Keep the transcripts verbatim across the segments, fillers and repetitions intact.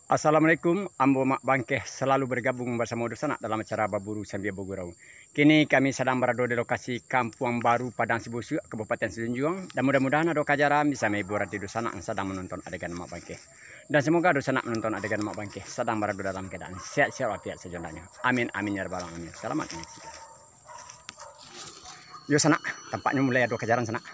Assalamualaikum, ambo Mak Bangkeh salalu bergabung basamo dunsanak dalam acara Baburu Sambia Bagurau. Kini kami sadang barado di lokasi Kampuang Baru, Padang Sibusuak, Kabupaten Semenanjung. Dan mudah-mudahan ado kajaran bisa mahibur ati dunsanak nan sadang manonton adegan Mak Bangkeh. Dan semoga dunsanak manonton adegan Mak Bangkeh sadang barado dalam keadaan sehat-sehat walafiat sajo andaknyo. Amin, amin, ya rabbal alamin. Salamat menyaksikan. Yo, sanak, tampaknyo mulai ado kajaran, sanak.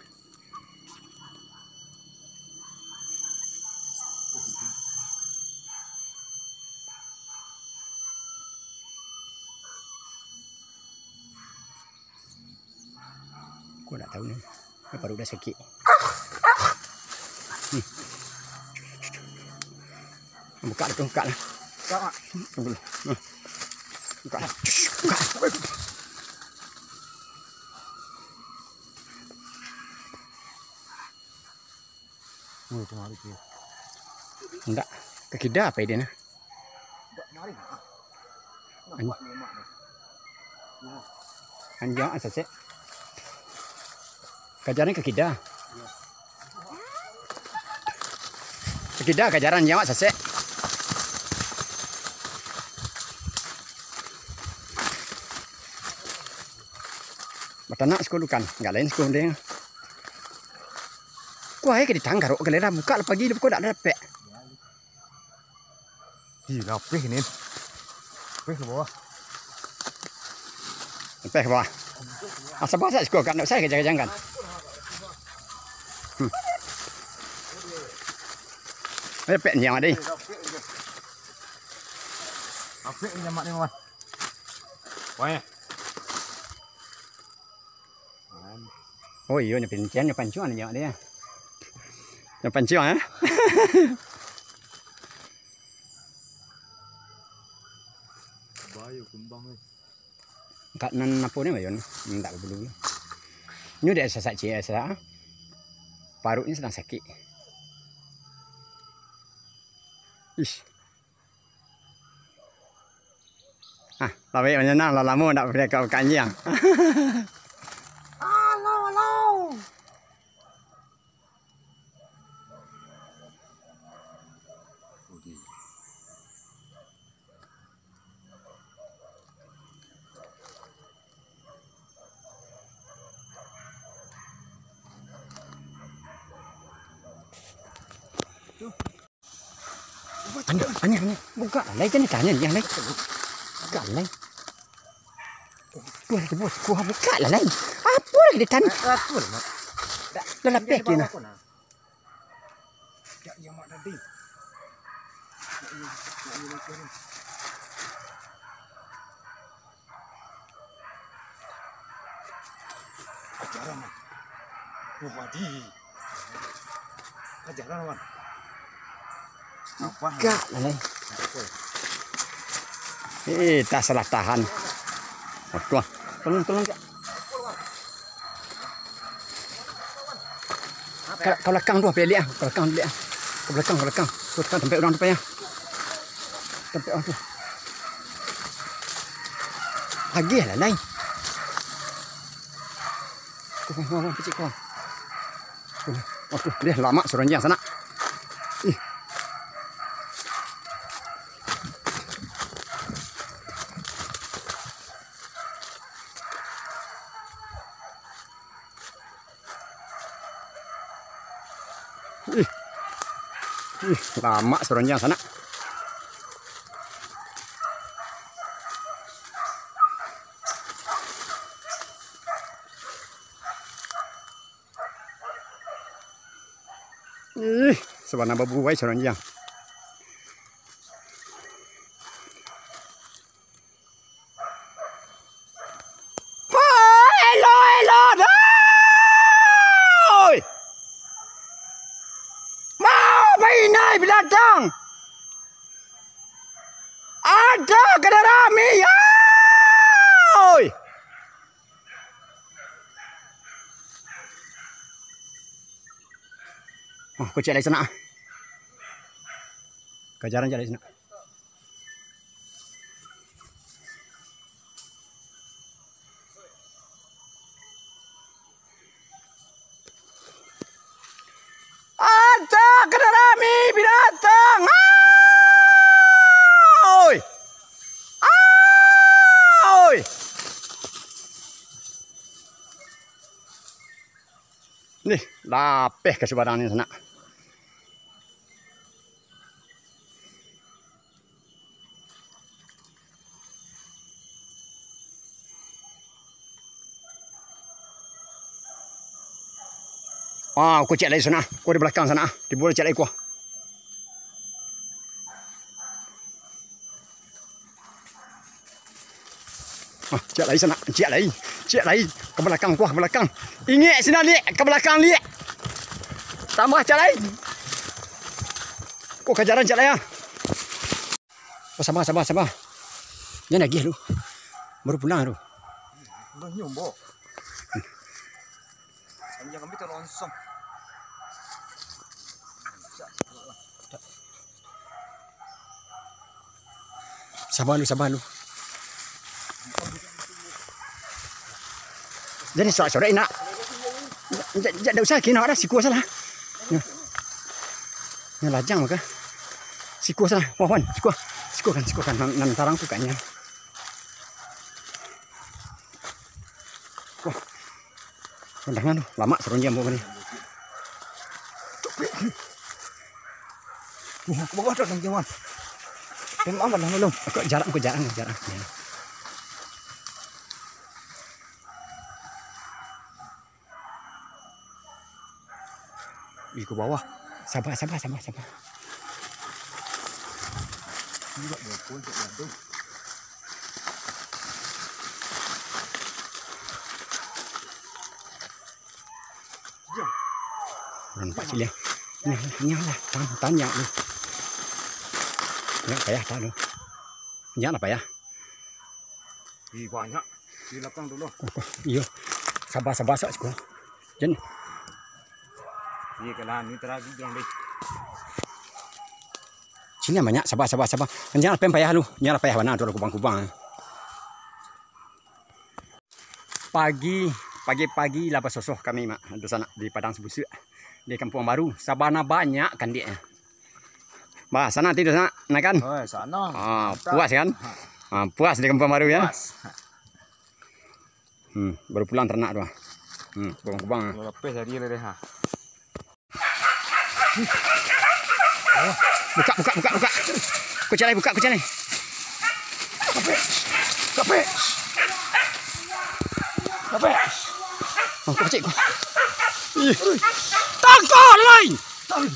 Ko ndak tahu ni. Paruik dah sakik. Hmm. Buka lah tu, buka lah. Buka, Mak. Tunggu dulu. Hmm. Buka lah. Buka. Oh, itu marik tu. Ndak. Kakida apo ide nah? Ndak, marik, ah. An-, anjang sasek. Kajaran kakida. Kakida kajaran nyawa sasek. Batanak siko dukan, ndak lain siko deh. Kuah ka ditanggar, kok galera buka lah pagi, kok ndak dapek. Ih, lapeh ni. Lapeh ka bawah. Lapeh ka bawah. Asa bawah sak siko kan, ndak usah ka jangan-jangan. Hmm. Lapeh ni, Mak, deh. Lapeh ni, Mak, ni, Mak. Wah. Oh iyo, nyo pincian, nyo pancuan nyo dia. Nyo pancuan, eh? Bayo kumbang, eh. Kak nan apo ni, bayo ni? Ndak babulu ni. Nyo dek sasak ciek, sasak. Paruiknyo sadang sakik. Ish. Ah, lawek manyanang, lah lamo ndak buliah ka kanjiang. Alau, alau. Anjir, anjir, anjir. Buka lah, lai, jangan ditanya, jangan, lai. Buka lah, lai. Tuh, lagi, bos. Gua buka lah, lai. Apa lagi ditanya? Lah, lapeh dia, nah. Kajaran, ah. Oh, mati. Kajaran, wan. Apa? Gak, Lai. Eh, tak salah tahan. Waduh, ah. Tolong, tolong, Kak. Ka, ka balakang tu, Apak, liek, ah. Ka balakang, liek, ah. Ka balakang, ka balakang. Tu, tampek urang tu, Pak, yo. Tampek urang tu. Agiah lah, Lai. Ko, ko, ko, picik ko. Aduh, deh, lamak saronjang sanak. Ih. Ih. Ih, lamak saronjang sanak. Ih, sabana babuwai saronjang. Hoi, elo, elo, doi! Mau bainai binatang! Ada kena rami, oi! Oh, kocek lai sanak, ah. Kajaran cek lai sanak. Ada kena rami binatang. Ah! Eh, lapeh ka subarang ni sanak. Ah, ko ciek lai sanak. Ko di balakang sanak. Tibo ciek lai ko. Ah, ciek lai sanak, ciek lai, ciek lai. Ka balakang, kuah ka balakang. Ingek sinan, Liak, ka balakang, Liak. Tambah ciek lai. Ko kajaran ciek lai, ah. Oh, saba, saba, saba. Jan agiah lu. Baru pulang lu. Udah nyombok. Anjing kami teronsong. Saba lu, saba lu. Jadi sorak-sorak nak. Ndak, ndak usah kena ada siko salah. Nah. Nah, lajang maka. Siko salah. Wah, wan, siko. Siko kan, siko kan. Nan, nan tarang tu kan nya. Wah. Undangan tu, lamak sarundiang bawa ni. Capek. Ni, aku bawa dah dalam jauhan. Tembak malam belum? Aku jarang, aku jarang, jarang. Ih, ke bawah. Sabar, sabar, sabar, sabar. Nampak ciliang. Nah, nah, nah lah. Tan, tan, nyak lu. Nyak payah, tan lu. Nyak lah payah. Ih, banyak. Di belakang dulu. Kuah, kuah. Iyo. Sabar, sabar, sak, kuah. Jan. Iya, kalah ni terakhir bilang deh. Sini banyak, sabar, sabar, sabar. Jan lah pen payah lu. Jan lah payah bana tu lah kubang-kubang. Pagi, pagi-pagi lah basosoh kami, Mak. Di sana, di Padang Sibusuak. Di Kampuang Baru. Sabana banyak kandiaknyo. Bah, sanak tidur sanak, nah kan? Oh, sana. Ah, mantap. Puas kan? Ha. Ah, puas di Kampuang Baru ya? Puas. Hmm, baru pulang taranak tu ah. Hmm, kubang-kubang ah. Kalau lapeh hari lah deh ha. Buka, buka, buka, buka. Kucing lai, buka kucing lai. Kapek. Kapek. Kapek. Oh, kau kecil kau. Ih. Tangkap lai. Tarik.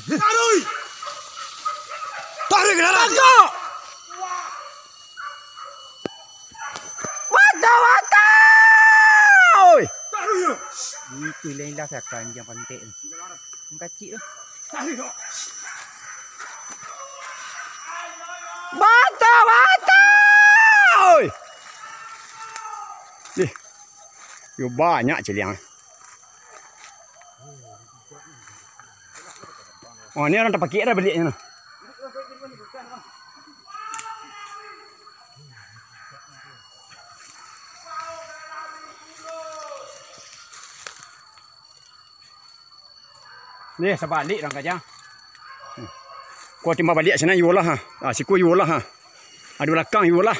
Tarik ke dalam. Tangkap. Mata, mata. Oi. Itu lain lah sakan yang pantek. Kacik tu. Bata, bata! Oi! Ih, yo banyak ciliang. Oh, ni urang tapakik dah baliaknyo tu. Ni, sabalik urang kaja. Kau timbal baliak sinan, iyolah, ha. Ah, siko iyolah, ha. Ado balakang, iyolah.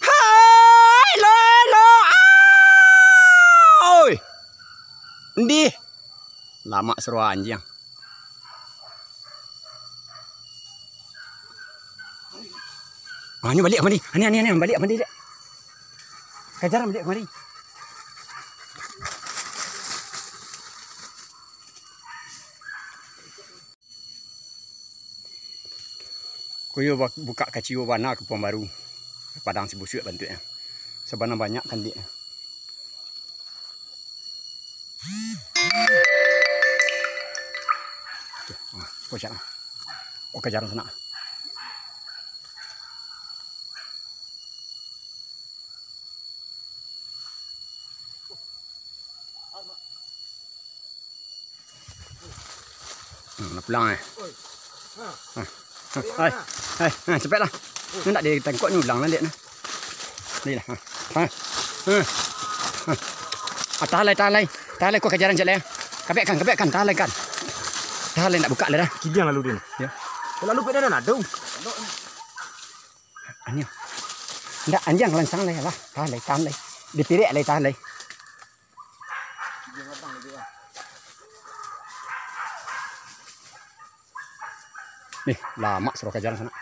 Hai, lo, lo, ah! Oi! Ndih. Lamak sarua anjiang. Ah, ni baliak kamari. Ni, ni, ni, baliak kamari, Dek. Kajar baliak kamari. Ko yo ba-, bukak kaciwo bana Kampuang Baru. Padang Sibusuak bantuaknyo. Sabana banyak kandiaknyo. Tuh, ah, ko siap ah. Ko kajaran sanak. Hmm, nak pulang eh. Ha. Ha. Hai. Hai, ha, cepatlah. Ni nak ditangkok ni ulang lah, Dek, nah. Ni lah. Ha. Ha. Ha. Ha. Ah, tahan lai, tahan lai. Tahan lai, ko kajaran cek lai. Kapekkan, kapekkan, tahan lai kan. Tahan lai, nak buka lai dah. Kidiang lalu dia ni. Ya. Lalu peda nan ado. Anjing. Ndak, anjing lansang lai lah. Tahan lai, tahan lai. Dipirek lai, tahan lai. Nih, lamak suruh kajar sana.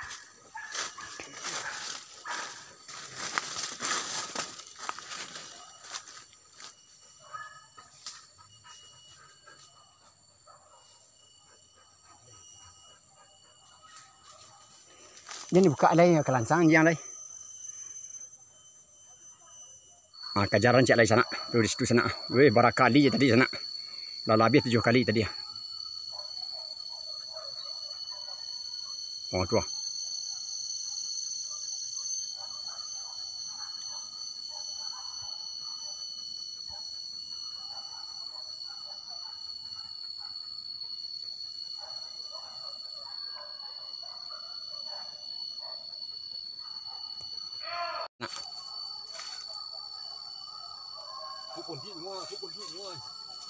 Jan dibukak lai, kalansang anjiang lai. Ah, kajaran ciek lai sanak. Tu di situ sanak. Weh, barakali je tadi sanak. Lah, lah habis tujuah kali tadi ah. Oh, tu ah.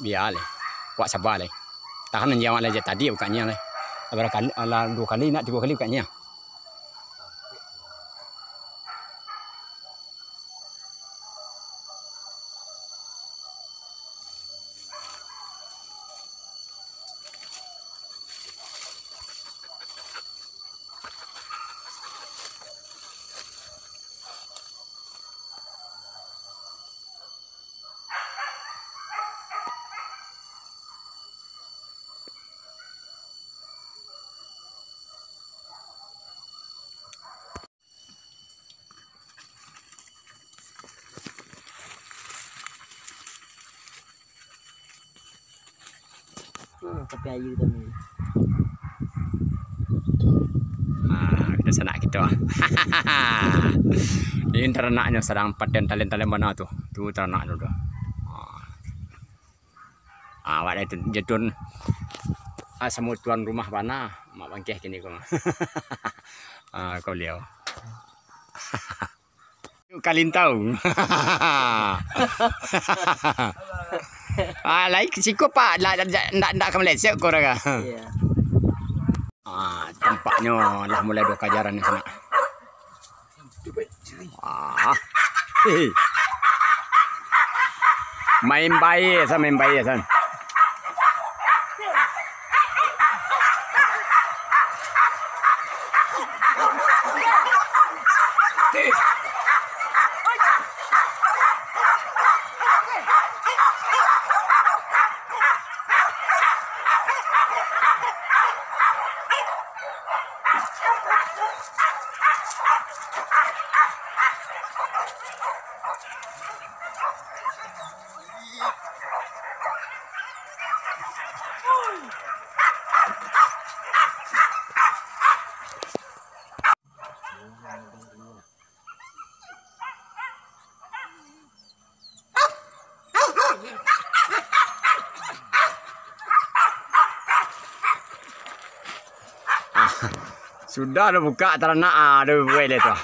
Bia lai. Wak saba lai. Tahan anjiang wak lai, jak tadi bukaknyo lai. Lah bara kali, lah duo kali, nak tigo kali bukaknyo. Oh, tapi ayu tadi. Ah, kita sanak kita. Ini taranaknyo sadang paten talen-talen bana tu. Tu taranaknyo tu. Ah. Ah, awak dah tu jatun. Ah, samo tuan rumah bana, mak bangkeh kini ko. Ah, kau liau. Kalintau. Ah, lai siko, Pak. Lah, ndak, ndak, ndak ka malesek ko dah ka. Iya. Ah, tampaknyo lah mulai duo kajaran ni sanak. Ah. Hehe. Main bae san, main bae san. Ah, sudah dah buka taranak, ah, dah buai dah tu.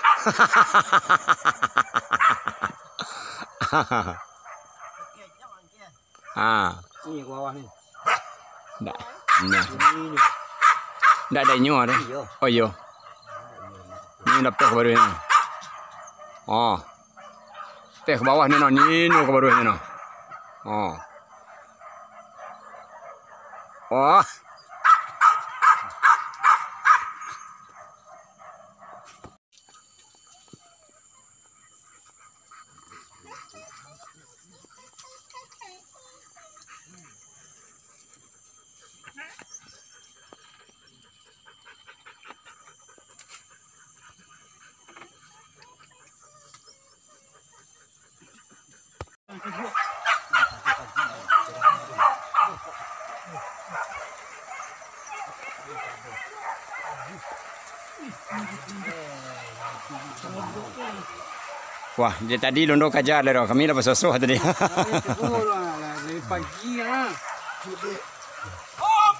Ha. Ni ke bawah ni. Ndak. Nah. Ini, ini. Ndak ado inyo ado. Iyo. Oh, iyo. Ni dah peh baru ni. Oh. Peh ka bawah ni no, ni no ka baru ni no. Oh. Oh. Wah, dia tadi londo kaja lah doh. Kami lah basosoh tadi. Dari pagi lah. Oh,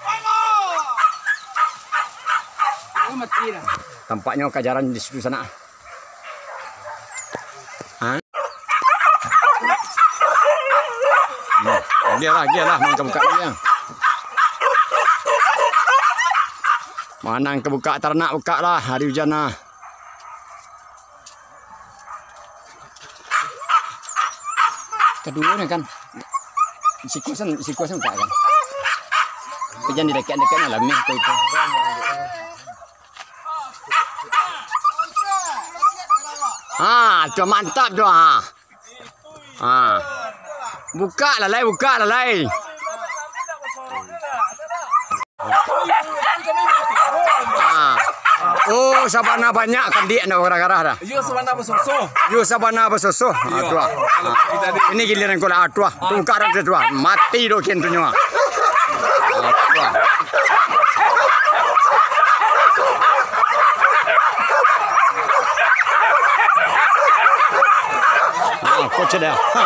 mati lah. Tampaknyo kajaran di situ sana. Ha? Hmm. Biarlah, biarlah, main kabuka dia. Manang ka bukak taranak, bukak lah, ari ujan lah. Kaduonyo kan, siko sen, siko sen bukak kan. Tapi jan di dakek-dakek lah, meh ko itu. Ha, tu mantap tu, ha. Ha. Bukak lah lai, bukak lah lai. Ha. Oh, sabana banyak kandiak ndak garah-garah dah. Iyo, sabana basosoh. Yo sabana basosoh. Ha, tu ah. Ha. Ini giliran ko lah, ah, tu ah. Tu bukak dah tu ah. Mati doh kin tu nyo ah. Ha, tu ah. Ha, ko cedek. Ha.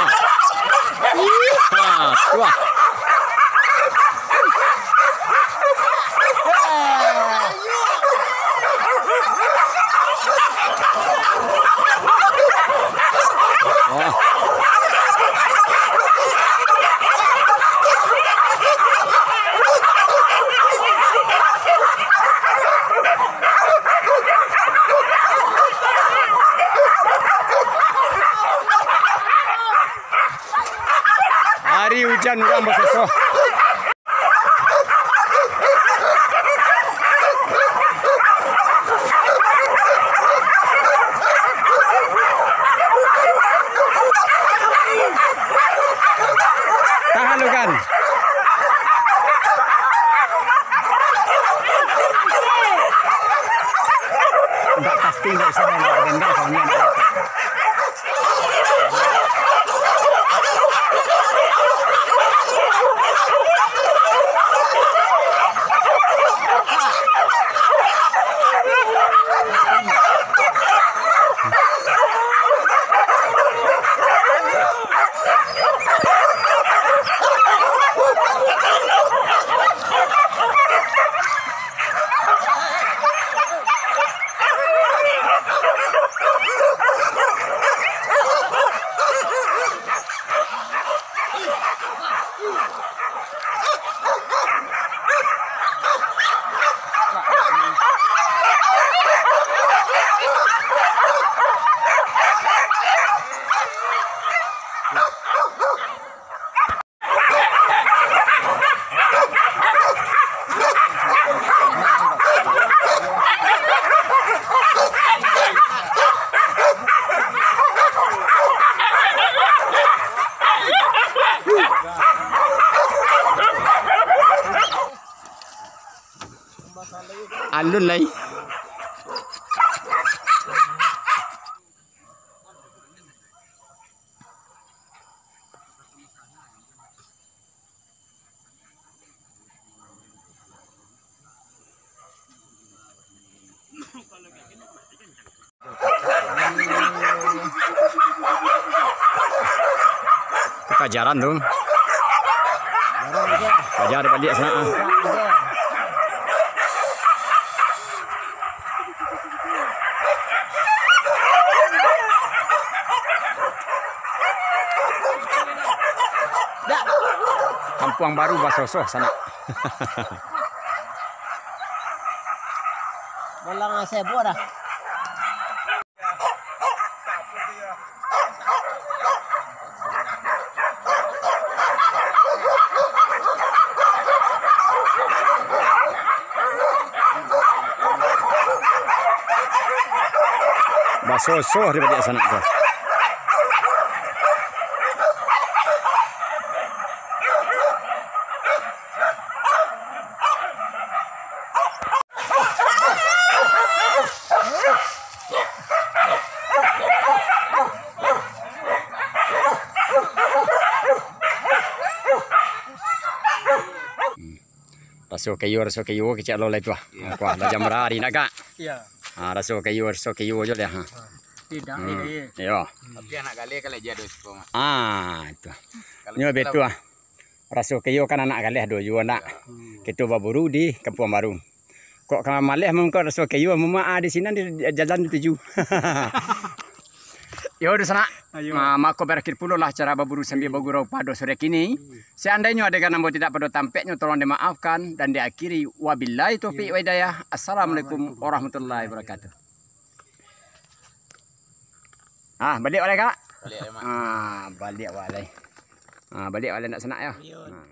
Ha, tu ah. Ari ujan urang basosoh. Tahan lu kan. Ndak pasti, ndak usah, ndak dendam, soalnya ndak Alun lai. Kajaran tu. Kajar baliak sanak ah. Kampuang Baru basosoh sanak. Bolang sebo dah. Basosoh di baliak sanak tu. Raso kayo, raso kayo, kecek lo lah itu ah. Iyo. Kuah bajam rari nak kak? Iyo. Ha, raso kayo, raso kayo jo lah ha. Tidak. Hmm. Iyo. Tapi anak galeh kalau jadi tu. Ah, itu. Nyo betul ah. Raso kayo kan anak galeh do juo nak. Hmm. Kito baburu di Kampuang Baru. Kok ka maleh mangko raso kayo mama ah di sinan di jalan dituju. Yo, dunsanak. Ayo. Ah, mako barakhir pulolah acara Baburu Sambia Bagurau pado sore kini. Seandainyo adegan ambo tidak pado tampeknyo, tolong dimaafkan dan diakhiri. Wabillahi taufiq wa hidayah. Assalamualaikum warahmatullahi wabarakatuh. Ah, baliak wak lai, Kak? Baliak, Mak. Ah, baliak wak lai. Ah, baliak wak lai, ndak sanak yo. Iyo. Ah.